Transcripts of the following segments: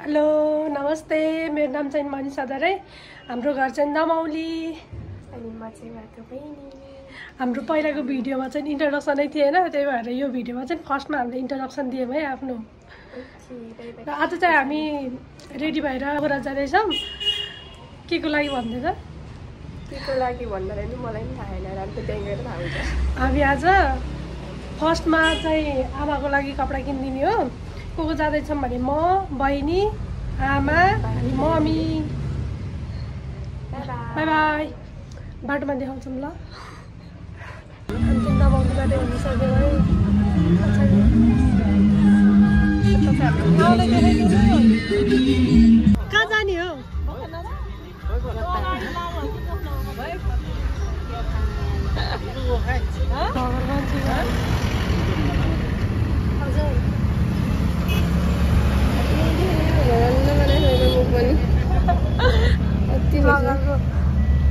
Hello नमस्ते, मेरो नाम चाहिँ मनिषा दरे। हाम्रो घर चाहिँ दमौली अनि म चाहिँ मात्र बहिनी। हाम्रो पहिलाको भिडियोमा चाहिँ इन्ट्रोडक्सनै थिएन, त्यही भएर यो भिडियोमा चाहिँ फर्स्टमा हामीले इन्ट्रोडक्सन दियौँ है आफ्नो। र आज चाहिँ हामी रेडी भएर कुरा जाँदैछौँ। के को लागि भन्दैछ? के को लागि भन्दा नि मलाई पनि थाहा छैन, रातको त्यही गएर थाहा हुन्छ। हामी आज फर्स्टमा चाहिँ आमाको लागि कपडा किनिदिने हो। को जाँदैछौँ भने म, बहिनी, आमा अनि मम्मी। By by. बाटोमा देखाउँछौँ ल। हामी चाहिँ दमौली बाटो हिँडिसक्यो है। कहाँ जाने हो?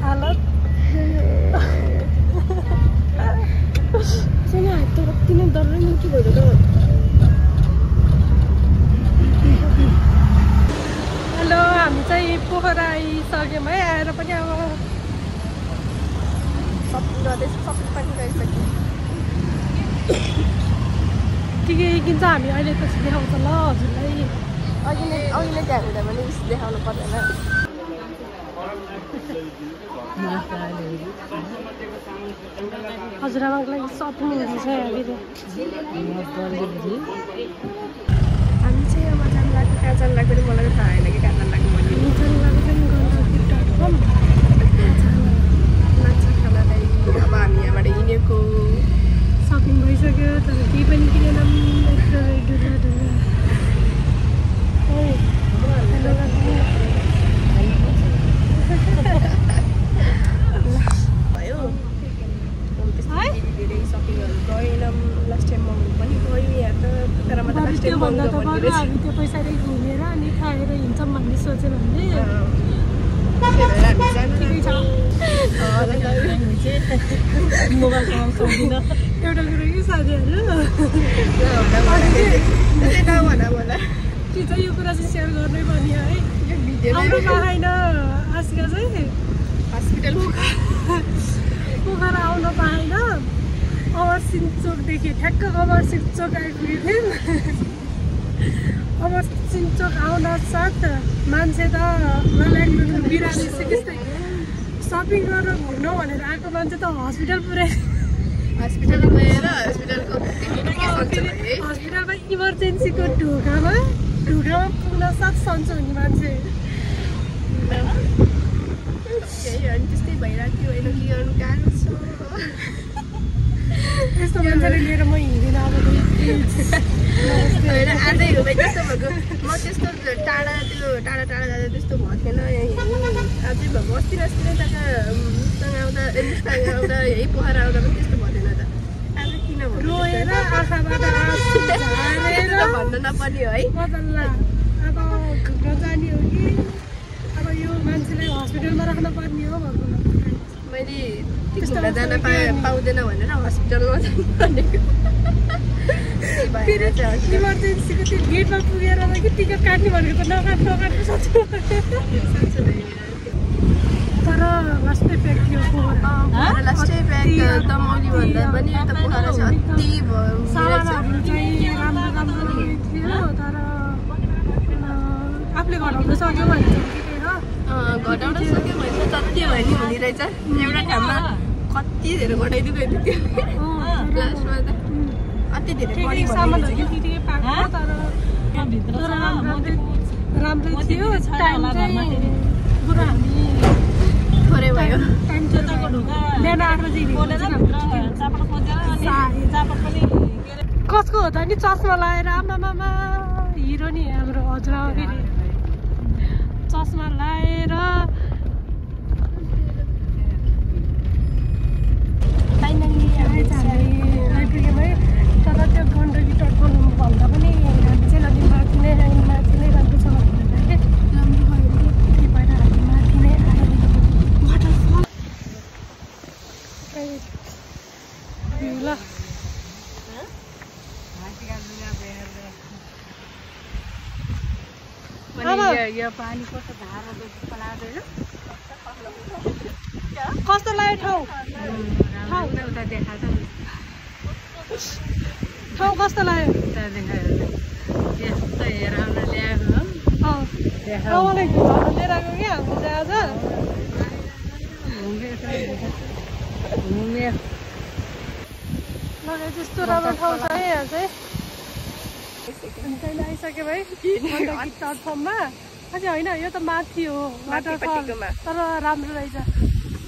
हालत कति नै डर नै के भइरहेको त। हेलो, हामी चाहिँ पोखरा आइसक्यौँ है। आएर पनि अब के किन्छ हामी अहिले पछि देखाउँछ ल हजुरलाई। अघि नै त्यहाँ हुँदा पनि देखाउनु पर्दैन। हजुरआमाको लागि सपिङ हुँदैछ यहाँनिर। हामी चाहिँ अब जानु लाग्यो। कहाँ जानु लाग्यो नि मलाई थाहा होइन कि कहाँ जानु लाग्यो। मैले जानु लाग्यो चाहिँ गण्डकी.com माछा खानालाई अब हामी यहाँबाट हिँडेको सपिङ भइसक्यो, तर केही पनि किनेनौँ। भयो धेरै सपिङहरू गएनौँ। लास्ट टाइम मगाउनु पनि गयो यहाँ त। तर म त लास्ट टाइम भन्दा त बरु हामी त्यो पैसाले घुमेर अनि खाएर हिँड्छौँ भन्ने सोच्यो भने एउटा कुरो कि साथीहरू, कि चाहिँ यो कुरा चाहिँ सेयर गर्नै पर्ने है। आउनु पाएन आसिका चाहिँ हस्पिटल पोखरा आउन पाएन। अमरसिंह चोकदेखि ठ्याक्क अमरसिंह चोक आइपुगेको थियौँ। अमरसिंह चोक आउन साथ मान्छे त मलाई बिरामी सिकिस्तै सपिङ गरेर घुम्नु भनेर आएको मान्छे त हस्पिटल पुऱ्यायो। हस्पिटल गएर हस्पिटलमा इमर्जेन्सीको ढोकामा पुग्न साथ सन्चो हुने मान्छे। अनि त्यस्तै भइरहेको थियो। होइन के गर्नु गाह्रो छ। यस्तो मान्छेले लिएर म हिँड्दिनँ अब। होइन आजै हो भाइ त्यस्तो भएको। म त्यस्तो टाढा जाँदा त्यस्तो भएको थिएन। अझै भएको अस्ति नै मुस्ताङ आउँदा यही पोखरा आउँदा पनि त्यस्तो भएको थिएन त। आज किन रोएर आँखाबाट आँसु झारेर भन्नु नपर्ने है। बदल्ला अब घुम्न जाने हो कि अब यो मान्छेलाई हस्पिटलमा राख्न पर्ने हो भएको। मैले घुम्न जान पाउँदैन भनेर हस्पिटलमा जानु भनेको। फेरि इमर्जेन्सीको त्यो गेटमा पुगेर कि टिकट काट्ने भनेको त नकाट्नु सक्छु। तर लास्टै प्याक थियो पोखरा। लास्टै प्याक दमौली भन्दा पनि त पोखरा चाहिँ अति सामानहरू चाहिँ राम्रो थियो, तर आफूले घटाउन सक्यो भने घटाउन सक्यो भने तर त्यो होइन हुने रहेछ। एउटा ठाउँमा कति धेरै घटाइदिएको थियो लास्टमा त। अति धेरै सामानहरू ठिकै पाएको, तर राम्रै थियो। टाइम चाहिँ बरु हामी थोरै भयो। टाइम बिहान 8 बजी कसको हो त नि चस्मा लगाएर आमामामा हिरो नि हाम्रो हजुरआमा। फेरि चस्मा लगाएर फाइनली आइपुग्यौँ है। तर त्यो गण्डकी.com भन्दा पनि हामी चाहिँ अलि माथि नै राम्रो छ भनेर के राम्रो भयो। त्यही भएर हामी माथि नै आएर वाटरफल ल। यो पानी कस्तो धारा जस्तो लाग्दैन कस्तो लाग्यो ठाउँ उता देखाएको ठाउँ कस्तो लाग्यो उता देखायो त्यस्तो हेराउन ल्याएको मलाई घुमाउन लिएर आएको क्या हाम्रो जहाज त्यस्तो राम्रो ठाउँ छ है यहाँ चाहिँ अनि तैँले आइसक्यो भाइ प्लेटफर्ममा अझै होइन यो त माथि हो वाटरफल तर राम्रो रहेछ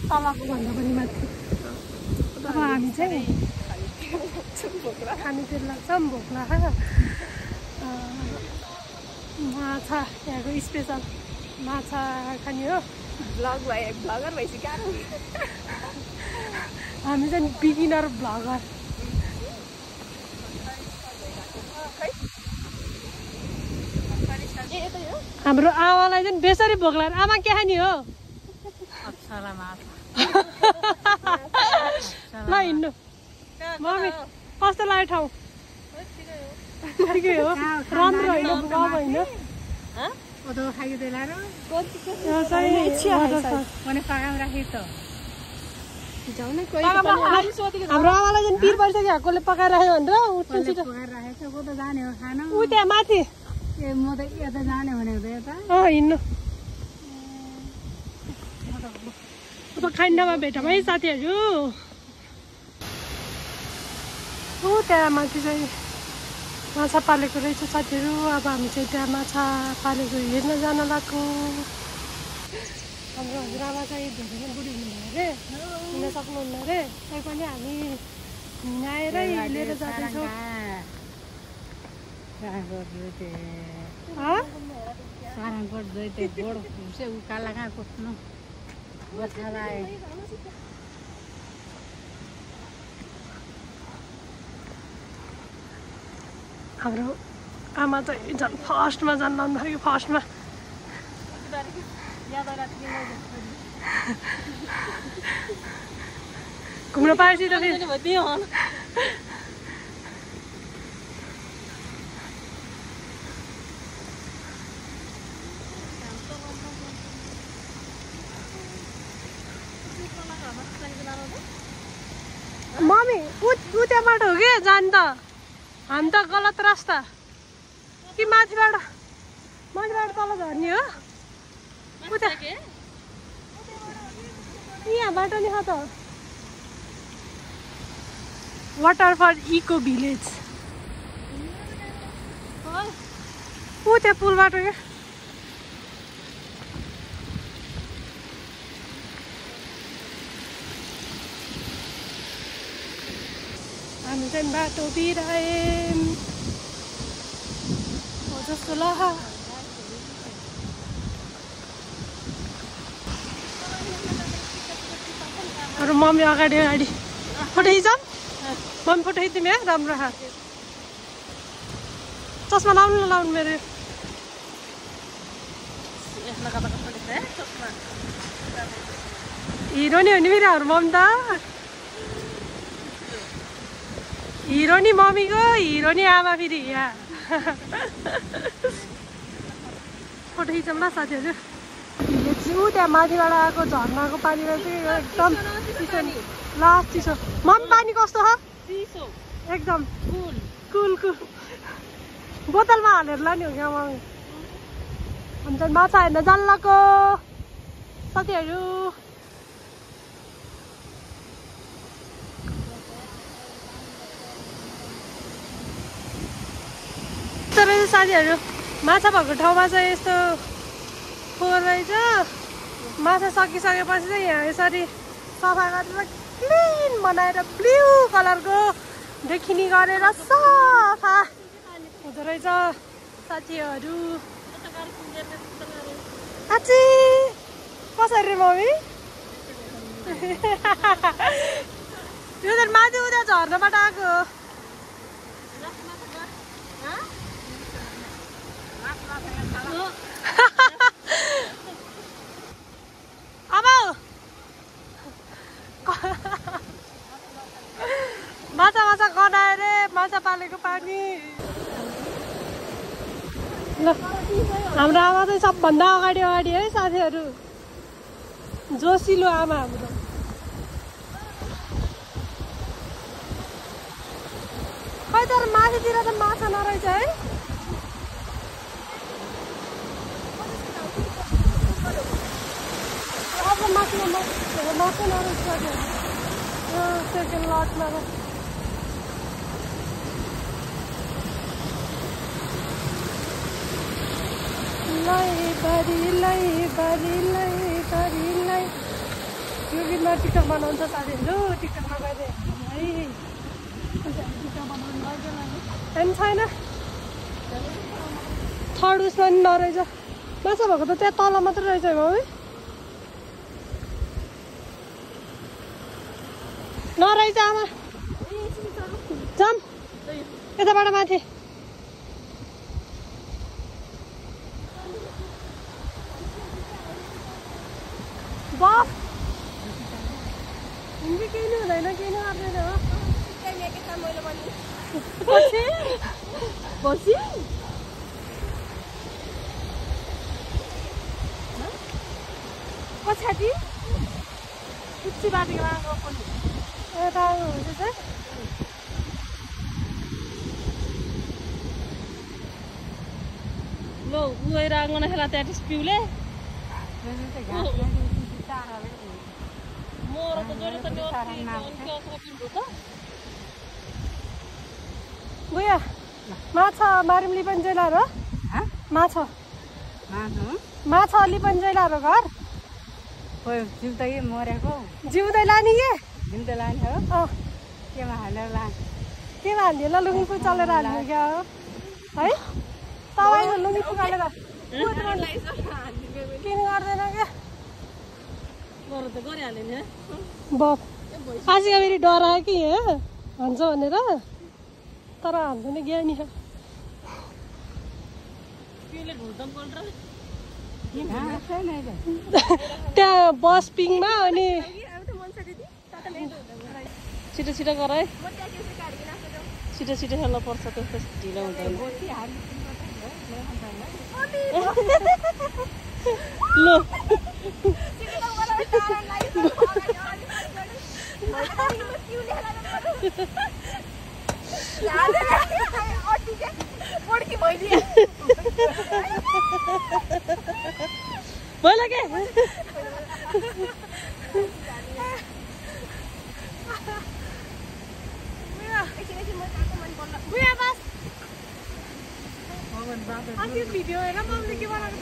तलको भन्दा पनि माथि अब हामी चाहिँ खानेतिर लाग्छ भोक लाग्छ माछा यहाँको स्पेसल माछा खाने हो ब्लगर भइसक्यो हामी चाहिँ बिगिनर ब्लगर हाम्रो आमालाई चाहिँ बेसरी भोक लाग्यो आमा के खाने हो ल हिँड्नु मम्मी कस्तो लाग्यो ठाउँ ठिकै हो राम्रो होइन गफ होइन हाम्रो आमालाई चाहिँ पिर परिसक्यो कसले पकाएर राख्यो भनेर उठ्नु छिटो ऊ त्यहाँ माथि म त यता जाने भनेको यता हिँड्नु अब खान्डामा भेटौँ है साथीहरू ऊ त्यहाँ माथि चाहिँ माछा पालेको रहेछ साथीहरू अब हामी चाहिँ त्यहाँ माछा पालेको हेर्न जान लाग्यो हाम्रो हजुरआमा चाहिँ धेरै नै बुढी हुनुभयो अरे हिँड्न सक्नुहुन्न अरे तैपनि हामी हिँडाएरै लिएर जाँदैछौँ सारङकोट जोइते गोड से उकाला कहाँ कोट्नु बच्चाला हाम्रो आमा चाहिँ झन् फर्स्टमा जान लाउनु भयो फर्स्टमा घुम्न पाएपछि त मम्मी ऊ त्यहाँबाट हो कि जाने त हामी त गलत रास्ता कि माथिबाट तल झर्ने हो उता यहाँबाट नि त वाटरफल इको भिलेज ऊ त्यहाँ पुलबाट क्या हामी चाहिँ बाटो बिरायौँ हो जस्तो ल अरू मम्मी अगाडि फोटो खिचौँ मम्मी फोटो खिच्दिउँ है राम्रो खा चस्मा लाउनु मेरो हिरो नि हो नि फेरि हाम्रो मम्मी त हिरो नि मम्मीको हिरो नि आमा फेरि यहाँ फोटो खिचौँ ल साथीहरू ऊ त्यहाँ माथिबाट आएको झर्नाको पानीमा चाहिँ एकदम चिसो लास्ट चिसो मम्मी पानी कस्तो छ एकदम कुल बोतलमा हालेर लाने हो क्या मम्मी हुन्छ माछा हेर्न जल्लाको साथीहरू साथीहरू माछा भएको ठाउँमा चाहिँ यस्तो फोहोर रहेछ माछा सकिसकेपछि चाहिँ यहाँ यसरी सफा गरेर क्लिन बनाएर ब्लू कलरको देखिने गरेर सफा हुँदो रहेछ साथीहरू आची कसरी मम्मी यो त माथि उता झर्नाबाट आएको अब माछा गनाएर माछा पालेको पानी ल हाम्रो आमा चाहिँ सबभन्दा अगाडि है साथीहरू जोसिलो आमा हाम्रो खै तर माथितिर त माछा नरहेछ है अब माथि माछा नरहेछ सेकेन्ड लटमा त यो गीतमा टिकटक बनाउँछ साथीहरू टिकटकमा गएर है टिकटक बनाउनु होइन छैन थर्ड उसमा नि नरहेछ माछा भएको त त्यहाँ तल मात्रै रहेछ मम्मी नरहेछ आमा जाम यताबाट माथि बस हुन्छ केही नै हुँदैन केही नै गर्दैन हो बसी पछाडि कुच्ची बारीमा यता हुन्छ चाहिँ ल उयो आँगन खेला त्यहाँ पिउले बुया माछा मारिमली पनि जैलाहरू माछा माछा अलि पनि जैलाहरू घर जिउँदै मरेको जिउँदै लाने के जिउँदै लाने हो केमा हालेर लाने केमा हाल्ने ल लुङ्गी फुल चलेर हाल्ने क्या हो है तपाईँको लुङ्गी फुकालेर किन गर्दैन क्या त गरिहाल्यो नि बफ आजका फेरि डरायो कि यहाँ भन्छ भनेर तर हाल्दैन ज्ञानी त्यहाँ बस पिङमा अनि छिटो छिटो गर है छिटो छिटो खेल्न पर्छ त्यस्तो ढिलो हुँदैन ल बोला के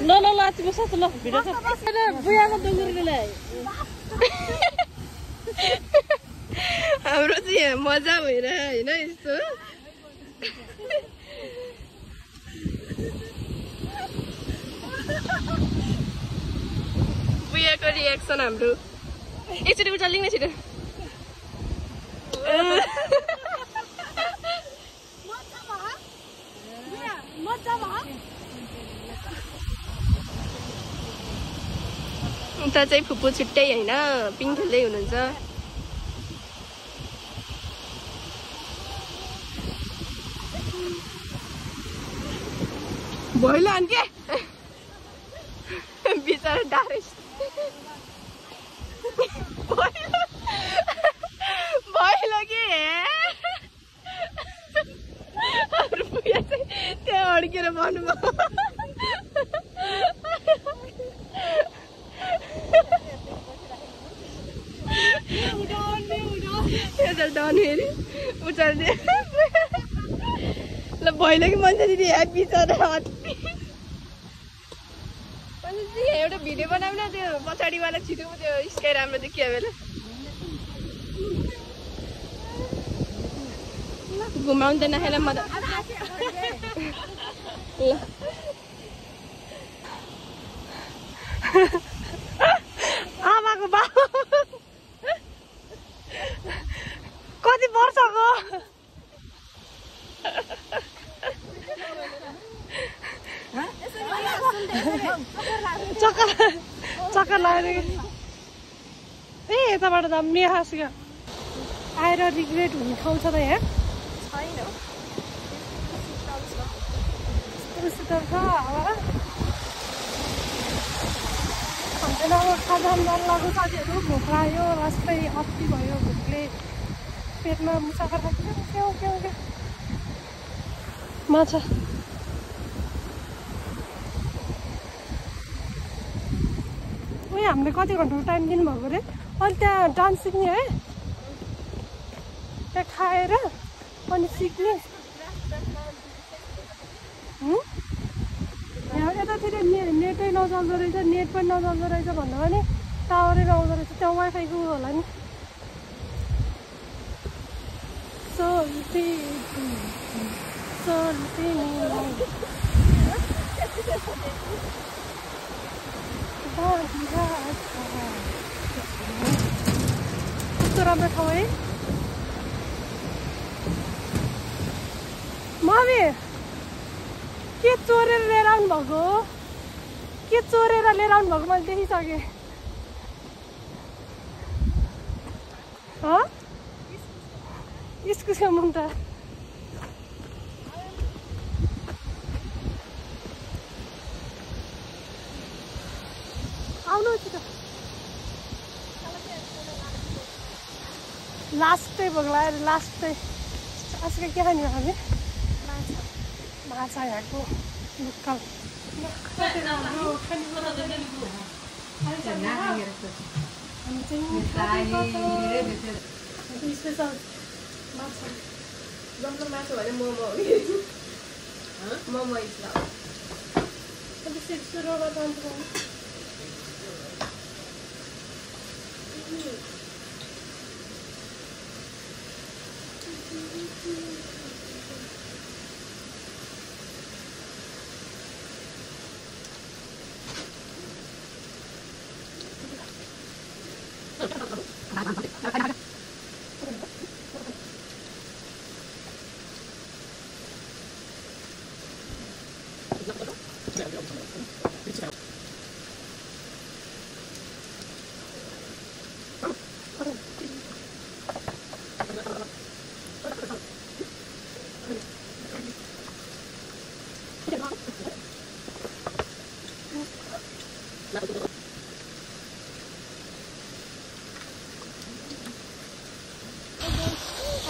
ल ल ल तिम्रो सासु ल भिडियो छ बुयाको डुङ्गुरले ल्याए हाम्रो चाहिँ यहाँ मजा भएर होइन यस्तो बुयाको रिएक्सन हाम्रो एकचोटि उता लिङ न छिटो उता चाहिँ फुपू छुट्टै होइन पिङ खेल्दै हुनुहुन्छ भइलो अनि के बिचरा डारेस भइलो के हाम्रो बुया चाहिँ त्यहाँ अड्केर भन्नुभयो डन हेरी उचाल्ने ल भइलो कि मान्छे दिदी बिचरा एउटा भिडियो बनाऊ न त्यो पछाडिवाला छिटो त्यो स्काई राम्रो देखियो बेला घुमाउँदैन खेला म त आमाको बाबु कति वर्षको चक्कर लाग्यो ए यताबाट त मेहासिक आएर रिग्रेट हुने ठाउँ छ त यहाँ शीतल छ हावा हामीलाई अब खाजा जान लाग्यो साथीहरू भोक लाग्यो लास्टै अति भयो भोकले पेटमा मुसाफर खायो के माछा उयो हामीले कति घन्टाको टाइम दिनुभएको अरे अनि त्यहाँ डान्स सिक्ने है त्यहाँ खाएर अनि सिक्ने यहाँ यतातिर नेटै नचल्दो रहेछ नेट पनि नचल्दो रहेछ भन्दा पनि टावरै नआउँदो रहेछ त्यहाँ वाइफाईको होला नि कस्तो राम्रो ठाउँ है मम्मी के चोरेर लिएर आउनु भएको के चोरेर लिएर आउनु भएको मैले देखिसकेँ इस्कुसको मुन्टा आउनुहोस् त लास्टै भोक लाग्यो लास्टै आजकल के खाने हामी माछा यहाँको लोकल स्पेसल माछा जस्तो माछा भने मोमो हो कि मोमो इस्ला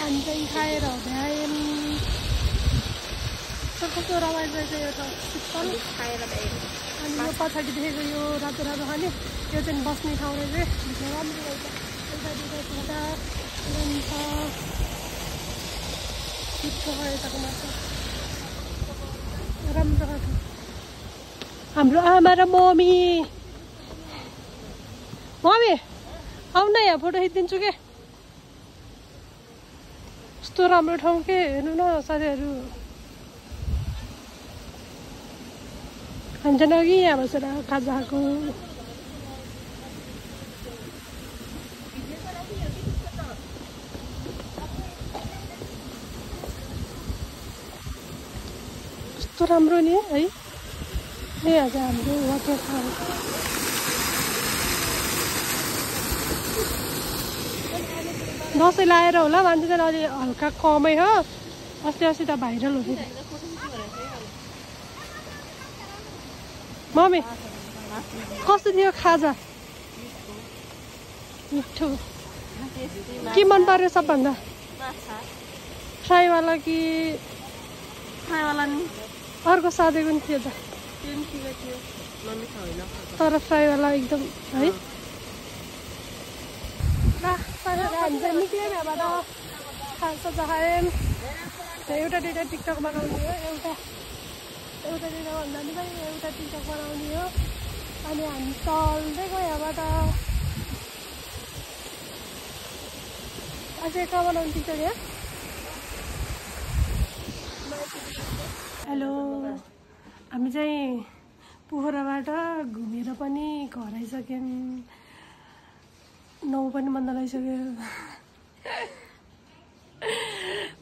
अनि खाएर भ्याएन कस्तो रमाइलो रहेछ यो त शीतल खाएर अनि यो पछाडि देखेको यो रातो रातो खाने यो चाहिँ बस्ने ठाउँ रहेछ भित्र राम्रो रहेछ एउटा यताको माछा राम्रो खान्छ हाम्रो आमा र मम्मी आउनु न यहाँ फोटो खिचिदिन्छु के कस्तो राम्रो ठाउँ के हेर्नु न साथीहरू खान्छन् कि यहाँ बसेर खाजा खाएको कस्तो राम्रो नि है यहाँ चाहिँ हाम्रो वाटर पार्क दसैँ लाएर होला मान्छे चाहिँ अलि हल्का कमै हो अस्ति त भाइरल हो फेरि मम्मी कस्तो थियो खाजा मिठो के मन पर्यो सबभन्दा फ्राईवाला कि फ्राईवाला नि अर्को साधेको नि थियो त तर फ्राईवाला एकदम है हामी चाहिँ निक्ल्यौँ यहाँबाट खाजा खायौँ एउटा दुइटा टिकटक बनाउने हो एउटा दुइटा भन्दा नि पनि एउटा टिकटक बनाउने हो अनि हामी चल्दै गयो यहाँबाट अझै कहाँ बनाउने टिकटक यहाँ हेलो हामी चाहिँ पोखराबाट घुमेर पनि घर आइसक्यौँ 9 पनि बन्द लागिसक्यो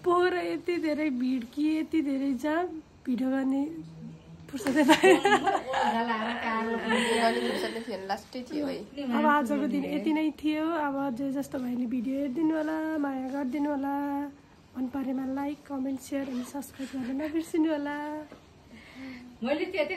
पोखरा यति धेरै भिड कि यति धेरै जाम भिडियो गर्ने फुर्सदै पाएन अब आजको दिन यति नै थियो अब जे जस्तो भयो भने भिडियो हेरिदिनु होला माया गरिदिनु होला मन परेमा लाइक कमेन्ट सेयर अनि सब्सक्राइब गर्न नबिर्सिनु होला मैले त्यतै